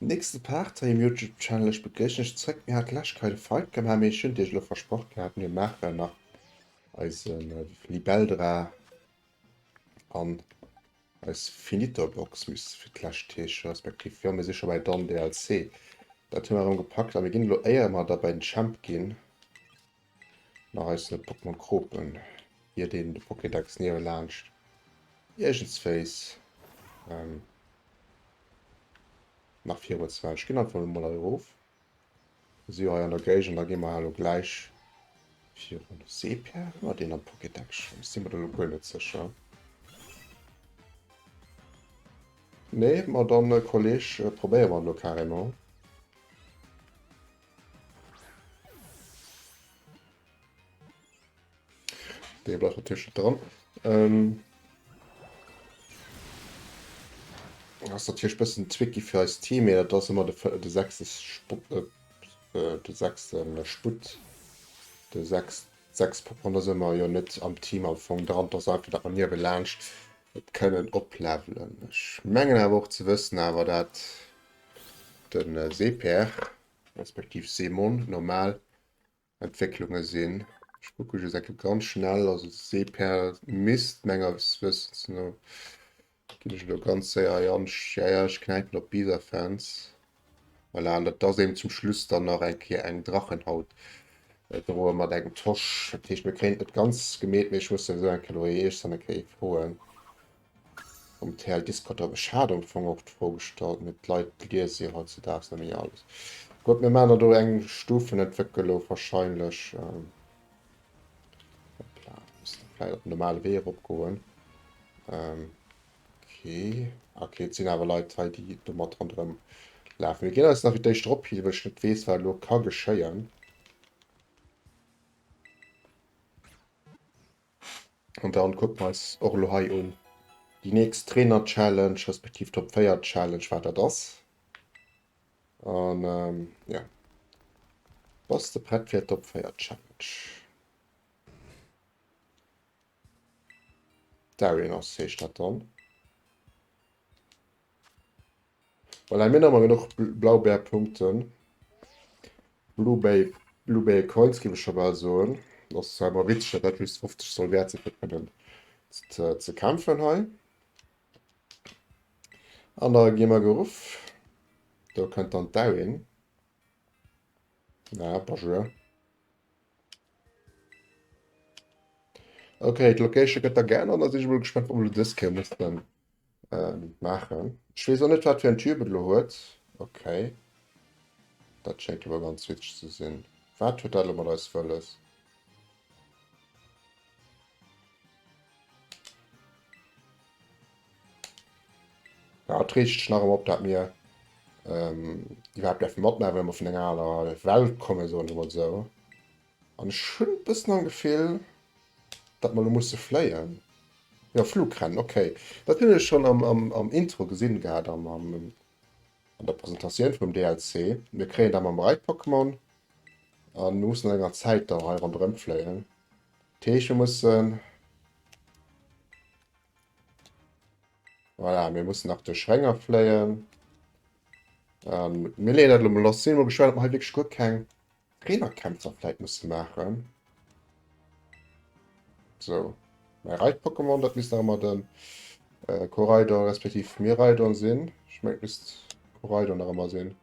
Nächste Part hei um Youtube Channel. Ech begréissen iech zréck. Mir hat lech kei Fight gemaach, mee ech hunn et iech elo versproch gehat, mir maachen nach eisen Libeldra an eis Finito Box misst fir d'lescht heeschen, respektiv jo mir si scho bei Don DLC. Dat hu mer erëm gepackt a mir ginn elo éier mer da bei den Champ ginn nach eis ne Pokémon kropen, ier deen de Pokédex niewelaanscht iergendswéis nach virun ze maachen. Ech ginn einfach emol hei erof. Mir si jo hei an der Géigend, da gi mer elo gläich virun. Sepia? Hu mer deen am Pokédex schonn? Ech si mer do elo guer net sécher. Nee, ma dann, Kolleg, probéiere mer et elo carrément. Dee bleift natierlech net dran. Ähm, ass natierlech bëssen tricky fir eist Team, mee dat ass ëmmer de, de sechste Spot, äh, äh, de sechste Sputt, de sechs, sechs Pokémon ass ëmmer jo net am Team am Fong dran, dat ass einfach, dat mer niewelaanscht et kënnen oplevelen. Ech mengen awer och ze wëssen awer, dat den Seeper, respektiv Seemon normal Entwécklunge sinn. Ech kucke just eng Kéier ganz schnell, also Seeper misst menges Wëssens no, ginn ech elo ganz séier hei an, ja ja ech knäipen op Bisafans, voilà, an dat ass eben zum Schluss dann nach eng Kéier eng Drachenhaut droe mat engem Tosch. Dat heescht mir kréien et net ganz gemeet, mee ech muss souwisou eng Kéier elo iech dann eng Kéier froen. Um TL Discord drop. Ech hat am Fong och d'Fro gestallt, mee d'Leit liese jo hautzedaags net méi alles. Gutt, mir maachen der do eng Stufenentwéckelung wahrscheinlech. Hoppla, muss da vläicht op den normale Wee eropgoen. Okay, okay, et sinn awer Leit hei, déi do mat ronderëm lafen. Mir ginn eis nach fir d'éischt drop healen, well ech net weess, wat elo ka geschéien. An dann kucke mer eis och elo hei un déi nächst Trainer Challenge, respektiv Top 4 Challenge, wat dat ass. An ähm, ja. Bass de prett fir Top 4 Challenge? Darianos heescht dat dann. Voilà, mir hunn awer genuch Blaubeerpunkten. Bluebay, Blueberry Coins géif ech scho bal soen. Dat ass zwar ëmmer witzeg, datt dat just 50 soll wäert sinn, fir kënnen ze, ze kämpfen hei. An da gi mer geruff. Do kënnt dann d'Erin. Na, bonjour. Okay, d'Location gëtt da geännert. Da sinn ech mol gespannt, wat mer elo dës Kéier mussen maachen. Ech weess och net wat fir en Typ et elo huet. Okay. Dat schéngt elo ganz witzeg ze sinn. Wat huet dat elo mat eis wëlles? Ja, et reegt sech nach ëmmer op, dat mir ähm, iwwerhaapt däerfe matmaachen, well mer vun enger anerer Welt kommen, soen ech emol esou. An ech hunn e bëssen am Gefill, datt mer elo musse fléien. Jo, Flugrennen, okay. Dat hunn ech schonn am, am, am Intro gesinn gehat, am, am, an der Presentatioun vum DLC. Mir kréien da mam Reit-Pokémon an mir mussen an enger Zäit da hei ronderëm fléien. Dat heescht, mir mussen. Voilà, mir mussen nach duerch Renger fléien. Ähm, mir leeën dat elo mol lass. Sinn mol gespannt, ob mer hei wierklech guer keng Trainerkämpfer vläit musse maachen. So, mäi Reit-Pokémon, dat misst nach ëmmer den äh, Koraidon respektiv Miraidon sinn. Ech mengen, et misst Koraidon nach ëmmer sinn.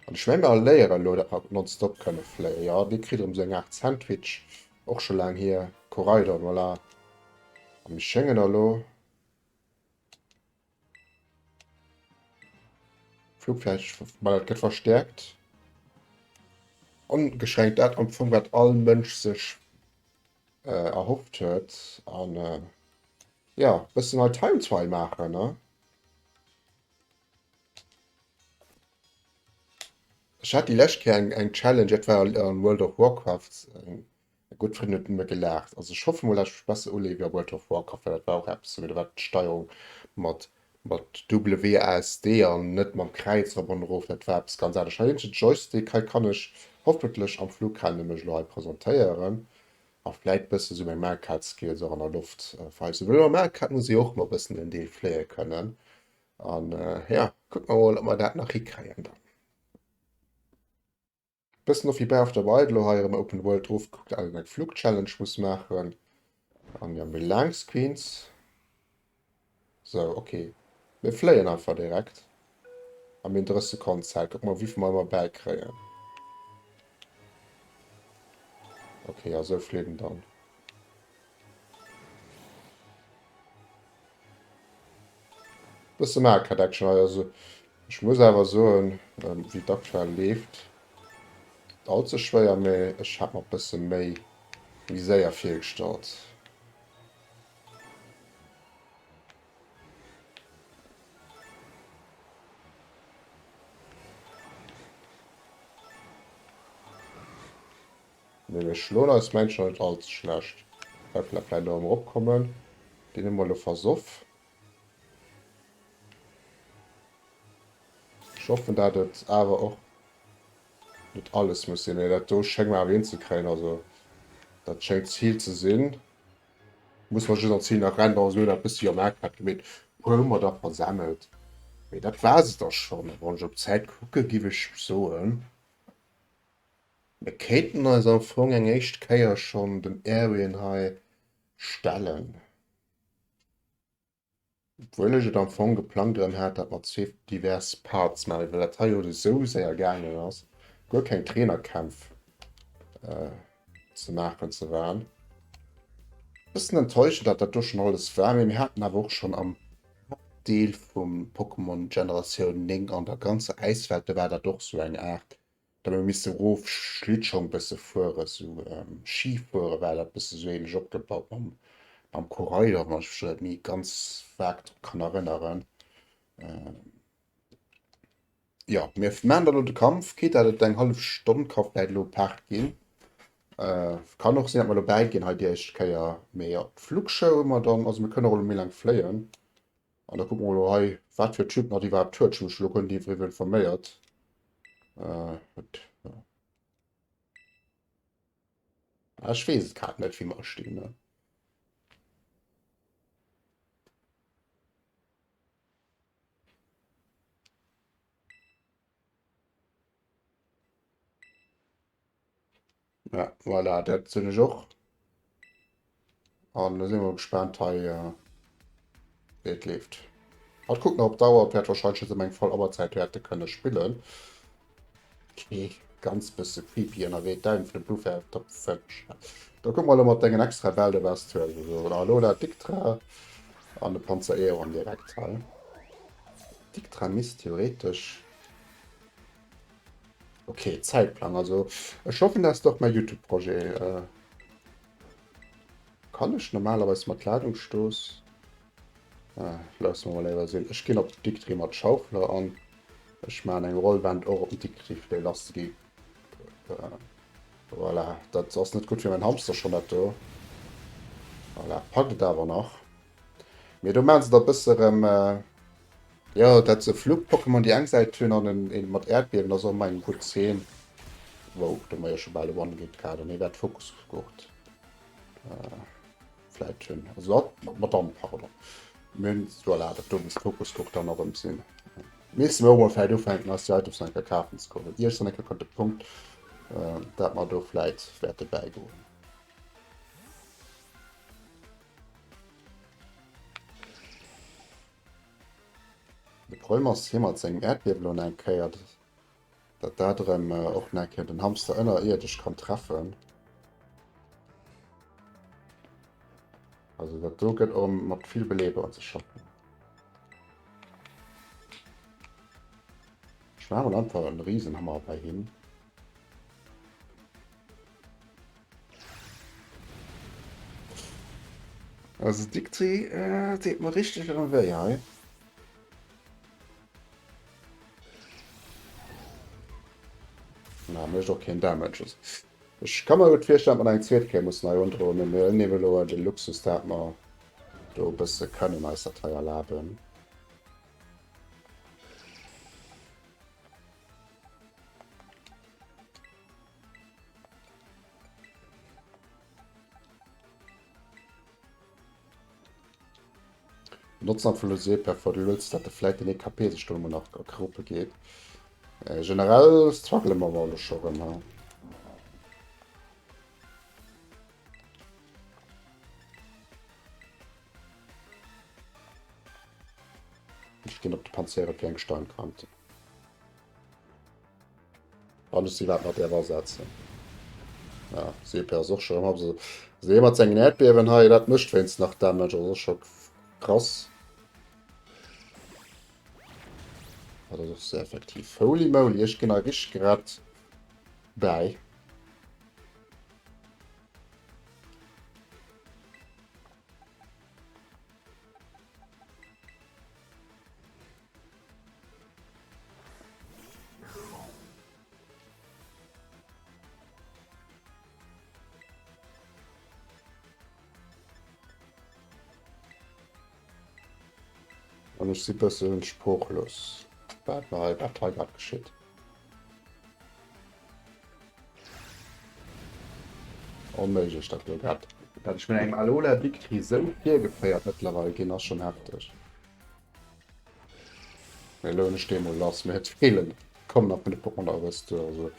An ech mengen, mir léieren elo, dat mer nonstop kënne fléien. Ja, dee kritt erëm sou eng Aart Sandwich. Och scho laang hier. Koraidon, voilà. A mir schéngen elo Flugfähig, ma dat gëtt verstäerkt. Ongeschränkt dat am Fong wat all Mënsch sech äh, erhofft huet an äh, ja bëssen hei Time Trial maachen ne. Ech hat déi lescht Kéier eng, eng Challenge, dat war an World of Warcraft, eng Mäi gutt Frënd huet nëmme gelaacht. Also ech hoffe mol dat ech mech besser uleeë wéi a World of Warcraft, well dat war och eppes, do war d'Steierung mat mat WASD an net mam Kräiz erop an erof, dat war eppes ganz anescht. Hei hunn ech de Joystick, hei kann ech hoffentlech am Flugrennen mech elo hei presentéieren. A vläit bësse sou meng Mario-Kart Skills och an der Loft verheizen. Well am Mario Kart muss ee jo och mol bëssen en Deel fléie kënnen. An ja, kucke mer mol, ob mer dat nach hikréien dann. Bëssen och wéi Breath of the Wild elo hei erëm Open World ofgekuckt, also eng Flug-Challenge muss maachen. An jo, méi laang Screens. Sou, ok. Mir fléien einfach direkt. A mir hunn 30 Sekonnen Zäit. Kucke mol, wéivill mer ëmmer bäikréien. Ok, ja, sou flitt en dann. Bësse Mario Kart Action hei. Also, ech muss awer soen, wéi et aktuell leeft, net all ze schwéier, mee ech hat mer e bësse méi, méi séier virgestallt. Mee mir schloen eis Männchen net all ze schlecht. Hoppla, vläit elo erëm eropkommen. Deen hu mer elo versoff. Ech hoffen dat et awer och net alles muss sinn. Mee dat do schéngt mer awer hinzekréien. Also dat schéngt d'Zil ze sinn. Muss mer just an d'Zil nach rennen, also dat bëssi am Aircard gemeet. Puer hu mer der versemmelt. Mee dat war se da schonn. A wann ech op d'Zäit kucke giff ech soen, mir kéinten eis am Fong eng éischt Kéier schonn dem Erwin hei stellen. Obwuel ech et am Fong geplangt erëm hat, dat mer zwee divers Parts maachen, well dat hei jo esou séier gaangen ass, guer keng Trainerkämpf ze maachen ze waren. Bëssen enttäuschend, dat dat do schonn alles war, mee mir haten awer och schonn am Haaptdeel vum Pokémon Generatioun 9 an der ganzer Äiswelt, do war dat och sou eng Aart Da mir misse rof Schlittschong bësse fuere, sou Ski fuere war dat bësse sou ähnlech opgebaut mam mam Coraider, wann ech mech net méi ganz vag dru kann erënneren. Jo, mir maan da lo de Kampf, quitte dat et eng hallef Stonn ka vläit elo Part ginn. Kann och sinn, dat mer elo bäiginn hei déi éischt Kéier, mee jo, d'Flugshow hu mer dann, also mir kënnen och elo méi laang fléien. An da kucke mer elo hei, wat fir Typen hatt iwwerhaapt huet. Ech hu mech elo guer net iwwer informéiert. Äh, huet, ja. Ah, ech weess et grad net, wéi mer stinn. Ne? Ja, voilà, dat sinn ech och. An da si mer gespaant hei, wéi et leeft. Hatt kuckt nach op d'Auer, wäert wahrscheinlech net ëm eng voll Auerzäit wäerte kënne spillen. Okay, ganz bësse creepy ënnerwee, d'Aen vun de Blue Fairy Top 5. Da kucke mer elo mat dengen extra Bäll, do waars du also so. Alola, Dictra an de Panzer Aeron direkt hei. Dictra misst theoretesch. Okay, Zäitplang. Also ech hoffen, dass doch mein YouTube-Projet äh, kann ech normalerweise mat Ladungsstoß. Äh, lass mal léiwer sinn. Ech ginn op Dictri mat Schaufler an ech man eng Rollwand och op den Dictri fir déi lass ze gi. Äh, voilà, dat ass net gutt fir mein Hamster schon dat do. Voilà, packt et awer nach. Mee do maachen se da bësse rëm äh, jo, dat se Flug-Pokémon déi eng Säit hunn an en een mat Äerdbiewen ass och ëmmer eng gutt Zeen. Wow, do hu mer jo scho bal e One Hit gehat an hie wäert Fokusgurt äh, vläit hunn. Also dat, Madame, pardon. Mir hunn, voilà, dat do misst Fokusgurt dann erëm sinn. Misste mir och mol vläit ufänken eis déi Items nach eng Kéier kafen ze goen. Ier ech dann eng Kéier de Punkt, äh, dat mer do vläit wäerte bäigoen. De Problem ass hie mat sengem Äerdbiewen elo eng Kéier, datt dat erëm och nach eng Kéier den Hamster ënnerierdesch kann treffen. Also dat do gëtt och mat vill Beleber ze schaffen. Ech maache mol einfach en Riesenhammer bei him. Also Dictri äh, deet mer richteg erëm wéi hei. Na, mécht och keen Damage. Ech kann mer gutt virstellen, datt mer eng zweet Kéier mussen hei undroen, mee mir nehmen elo de Luxus, dat mer do e bësse kënnen eis dat hei erlaben. Benotzen am Fong Seeper vor de Lulz, dat de vläit den EKP sech do emol nach erkrope geet. Generell struggele mer awer elo scho rëm, ha. Ech ginn op de Panzere fir eng Steinkante. An ech si wat mat där asetzen. Ja, Seeper ass och scho rëm. Also, also hie mat sengen Äerdbiewen hei, dat mécht wéinst nach Damage, ass och scho krass. Dat ass och sehr effektiv. Holy moly, ech ginn hei richteg grad bäi. An ech si bëssen sproochlos, wat hei, wat hei grad geschitt. Onméiglech dat do grad. Dat ech mat engem Alola Dictri sou virgeféiert mëttlerweil ginn, ass schonn hefteg. Mee elo hunn ech dee mol lass, mir et feelen kommen nach vun de Pokémon der Rëss duer, also.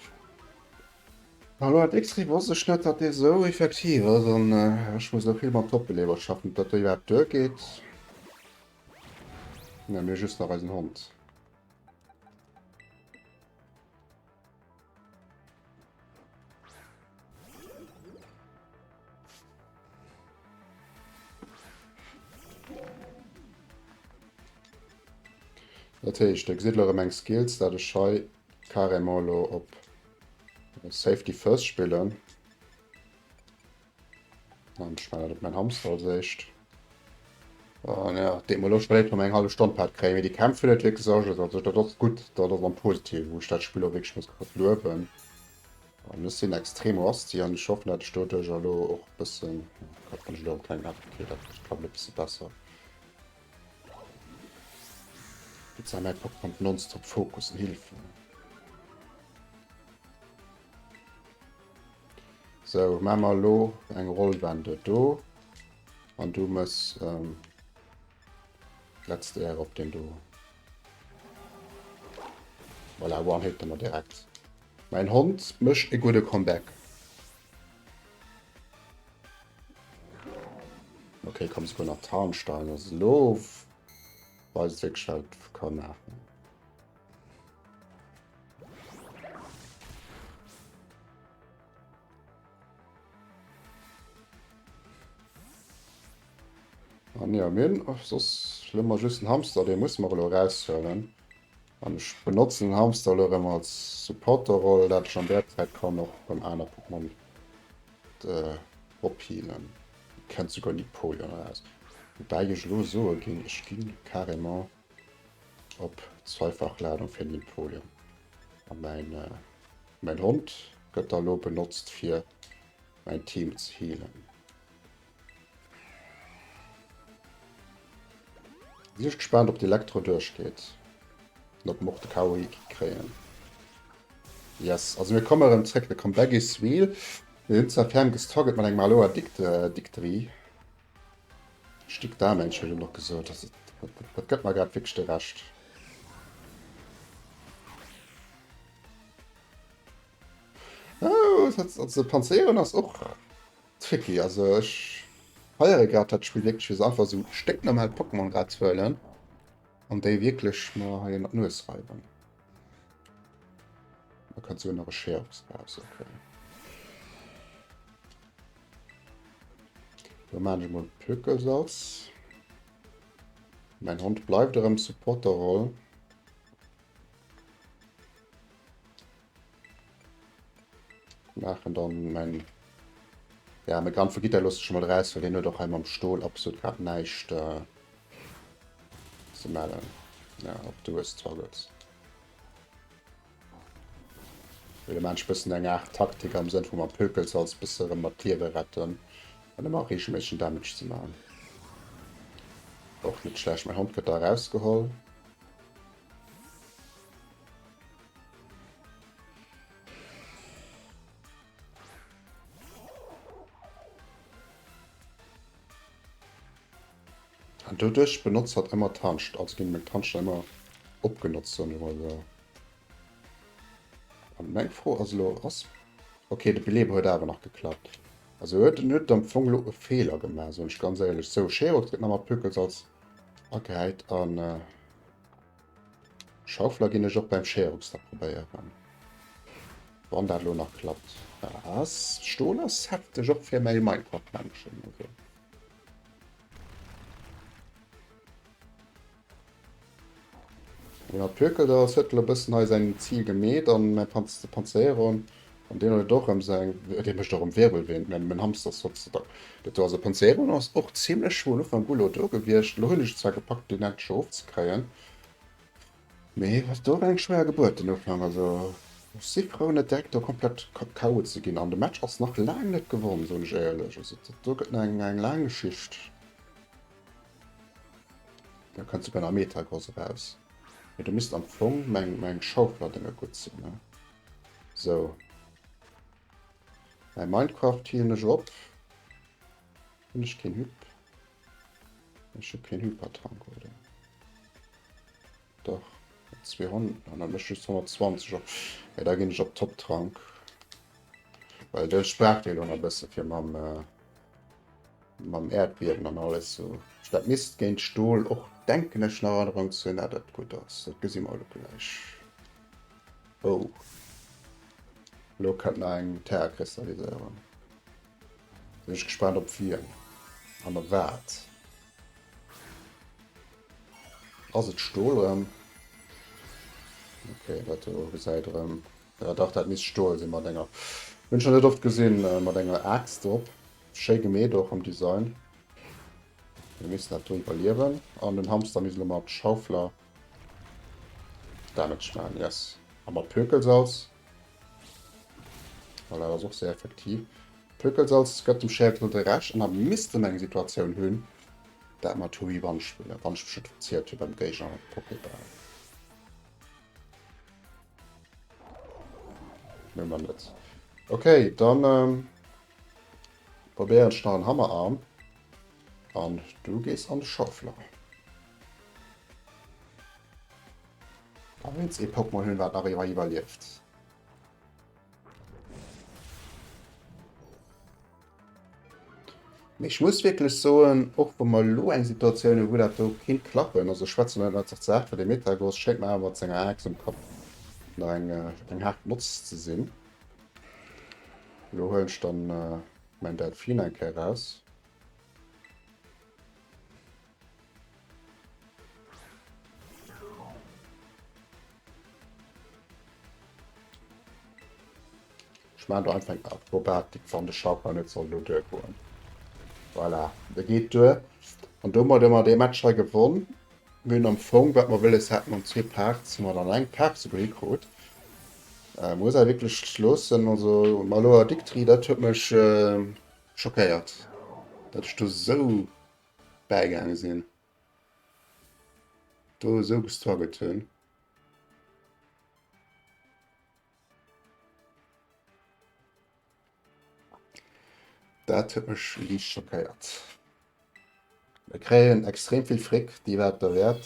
Alola Dictri wosst ech net, datt dee sou effektiv ass an ech muss elo vill mat Doppelleber schaffen, ob dat do iwwerhaapt duergeet. Ne, mir hu just nach eisen Hond. Dat heescht, der gesitt elo erëm eng Skills, dat ech hei carrément elo op Safety First spillen. An ech maachen dat op mäin Hamster als éischt. An ja, deet mer elo scho leed, wa mer eng hallef Stonn Part kréien, mee déi Kämpf hunn et wierklech a sech. Also dat ass gutt, dat ass am Positiven, wou ech dat Spill och wierklech muss grad luewen. An ech sinn extrem rusty an ech hoffen, dat ech doduerch elo och e bëssen, Gott, wann ech elo am klengen App, okay, dat klappt e bësse besser. Jetzt haben wir Pokémon nonstop fokussen, Hilfe. Sou, maache mer elo eng Rollwende do. An du mëss ähm, letzte Ehre op den do. Voilà, one-hitten mer direkt. Mein Hond mécht e gudde Comeback. Okay, komm souguer nach Tarnstein. Also elo weist wierklech wat ka maachen. An ja, mir hunn och soss elo just den Hamster, dee musse mer elo eraushuelen. An ech benotzen den Hamster elo erëm als Supporterroll, dat ech an där Zäit kann och erëm aner Pokémon ophealen. Kennt souguer Nipoleon eraus. Woubäi ech elo soe ginn, ech ginn carrément op Zweifachladung fir den Napoleon. A mäin, äh, mäin Hond gëtt da lo benotzt fir mäin Team ze healen. Sinn ech gespaant op d'Elektro duerchgeet. An ob mer och de Kaohiki kréien. Yes, also mir komme erëm zréck, de Comeback is real. Mir hunn zwar ferm gestruggelt mat engem Aloha Dictory. Stück Damage huet en och gesot. Also, dat, dat gëtt mer grad wierklech de Rescht. Oh, dat, also Panzéieren ass och tricky. Also ech feiere grad dat Spill wierklech, fir se einfach esou stécknormal Pokémon grad ze huelen an déi wierklech mer hei ënner d'Nues reiwen. Da kannst du nach e Scherox raus, okay. Da machen ich mal Pökelsalz. Mein Hund bleibt erëm Supporterroll. Machen dann mein ja, mein Grand Vegeta lasse ich schon mal raus, weil den huet och hei mam Stol absolut grad näischt äh, ze mellen. Ja, och du hues Struggles. Well maan ech bëssen eng Art Taktik am Sënn vu mam Pökelsalz bësse rëm mat d'Liewe retten an ëmmer regelméissegen Damage ze maan. Och net schlecht. Mäin Hond gëtt da erausgeholl. An doduerch benotzt hatt ëmmer d'Hanscht, also ginn meng d'Handschter ëmmer opgenotzt, soen ech mol esou. An meng Fro ass elo, ass, ok, de Belebe huet awer nach geklappt. Also huet en huet am Fong elo e Feeler gemaach, soen ech ganz éierlech. Sou, Scherox gëtt nach mat Pökelsalz agehäit an Schaufler ginn ech och beim Scherox da probéieren. Wann dat elo nach klappt. Ass Stol ass hefteg och fir mäi Minecraft-Männchen. Also. Ja, Pökel da ass huet elo bëssen hei säin Zil gemeet an mäi Panz de Panzeron an deen huet och rëm seng dee mécht och rëm Wirbelwind mä mäin Hamster ass Gott sei Dank net do. Also Panzeron ass och zimlech vun Ufank u lo do gewiescht. Lo hunn ech et zwar gepackt deen endlech erofzekréien, mee wat do war eng schwéier Gebuert den Ufank. Also ech si frou net direkt do komplett KO ze ginn an de Match ass nach laang net gewonn, soen ech éierlech. Also dat do gëtt nach eng eng laang Geschicht. Da kënnt souguer nach Metagross eraus. Mee do misst am Fong meng, meng Schaufler-Dinger gutt sinn, ne? So. Mäi Minecraft healen ech op. Hunn ech keen Hyp? Ech hu keen Hypertrank, oder? Dach. 200, an dat mécht just 120 op. Ja, da ginn ech op Top-Trank. Well de brauch dee lo nach e bësse fir mam, äh, mam Äerdbiewen an alles so. Dat misst géint Stol och denken ech nach Erënnerung ze hunn, dat dat gutt ass. Dat gesi mer elo gläich. Oh. Lo kënnt nach eng Terrakristalliséierung. Sinn ech gespaant op wien an op wat. Ass et Stol erëm? Okay, dat do gesäit erëm Ja dach, dat misst Stol sinn mat enger, hunn ech nach net oft gesinn, mat enger Aaxt drop. Schéi gemeet och am Design. Mir missten dat do iwwerliewen an den Hamster misst elo mat Schaufler Damage maachen. Yes. A mat Pökelsalz. Voilà, dat ass och sehr effektiv. Pökelsalz gëtt dem Sheriff elo de Recht an da misste mer eng Situatioun hunn, dat mer 2v1 spillen, wann ech mech net verzielt hu beim Géigner Pokéball. Hu mer net. Okay, dann ähm, probéieren ech nach en Hammerarm. An du gees an de Schaufler. A wéinst ee Pokémon hunn, wat nach iwwer iwwerlieft. Mee ech muss wierklech soen, och wa mer elo eng Situatioun hunn, wou dat do kinnt klappen, also ech schwätzen elo net 1908, well dee Metagross schéngt mer awer mat senger Aaxt um Kapp nach eng, eng haart Notz ze sinn. Elo huelen ech dann mäin Delfin eng Kéier eraus. Ech maachen do einfach eng Akrobatik, wann de Schauplan net soll do duergoen. Voilà, de geet duer. An domat hu mer dee Match hei gewonn. Mir hunn am Fong, wat mer wëlles haten, an zwee Parts, hu mer dann eng Part souguer hikrutt. Äh, muss awer wierklech loossen, also Maloa Dictri, dat huet mech äh, schockéiert, dat ech do sou bäigaange sinn, do esou gestruggelt hunn. Dat huet mech liicht schockéiert. Mir kréien extrem vill Frick, déi war et derwäert.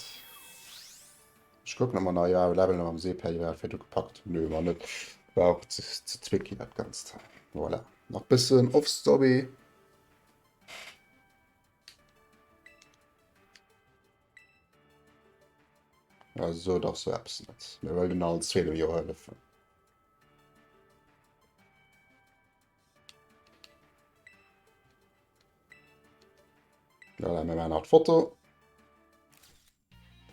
Ech kucken, ob mer nach iwwerhaapt e Level mam Seepär iwwerhaapt virdu gepackt hunn. Nö, mer net. War och ze, ze tricky dat Ganzt. Voilà. Nach bëssen off-story. Also dach sou eppes net. Mir wëllen allen zweedem jo hëllefen. Voilà, mir maachen nach d'Foto.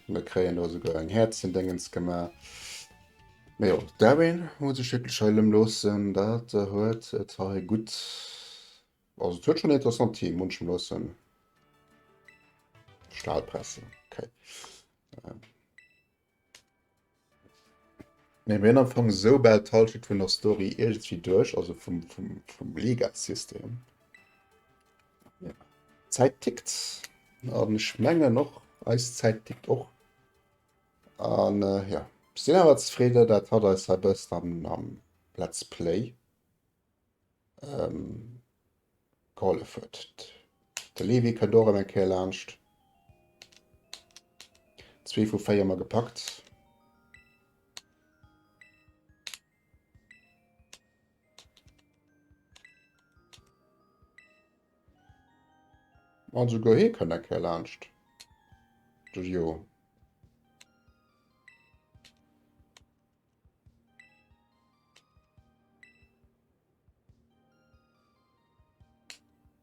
Mir kréien do souguer eng Häerzchen-Dingens gemaach. Mee jo, Darwin muss ech wierklech hei lëm loossen. Dat huet et hei gutt. Also et huet schon interessant Team, muss ech loossen. Stahlpresse, okay. Ähm. Mee mir hunn am Fong esou bal d'Halschent vun der Story iergendwéi duerch, also vum, vum, vum Liga-System. Ja. D'Zäit tickt. An ech mengen och, eis Zäit tickt och. An äh, ja, sinn awer zefridden, dat hat eis hei bëssen am, am Let's Play. Ähm, gehollef huet. De Levi kënnt och ëm eng Kéier laanscht. Zwee vu 4 mer gepackt. An souguer hie kënnt eng Kéier laanscht. De Jo.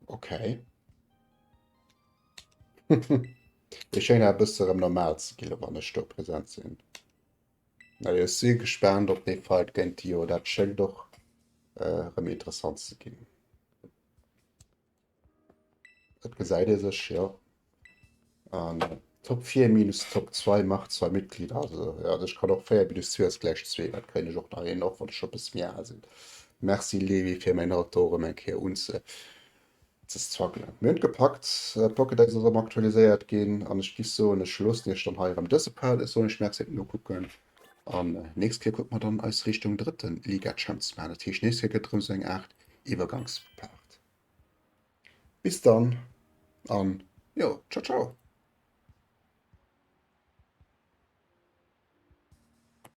Okay. Ech schéngen e bësse rëm normal ze ginn, wann ech do present sinn. Na jo, ech si gespaant op dee Fight géint Dio. Dat schéngt och äh, rëm interessant ze ginn. Et gesäit ee sech, jo. An Top 4 minus Top 2 macht zwei Mitglieder. Also, ja, also ech kann och 4 minus 2 ass gläich 2. Dat kréien ech och nach hin, och wann ech scho e bësse méi al sinn. Merci Levi fir mäin Auto erëm eng Kéier unze ze struggelen. Mir hunn et gepackt, Pokédex ass erëm aktualiséiert ginn an ech giff soen, ech loossen iech dann hei erëm dëse Part. Ech soen iech Merci fir d'Nokucken an nächst Kéier kucke mer dann eis Richtung drëtten Liga Champs maachen. Dat heescht nächst Kéier gëtt erëm sou eng Aart Iwwergangspart. Bis dann an jo, ciao ciao.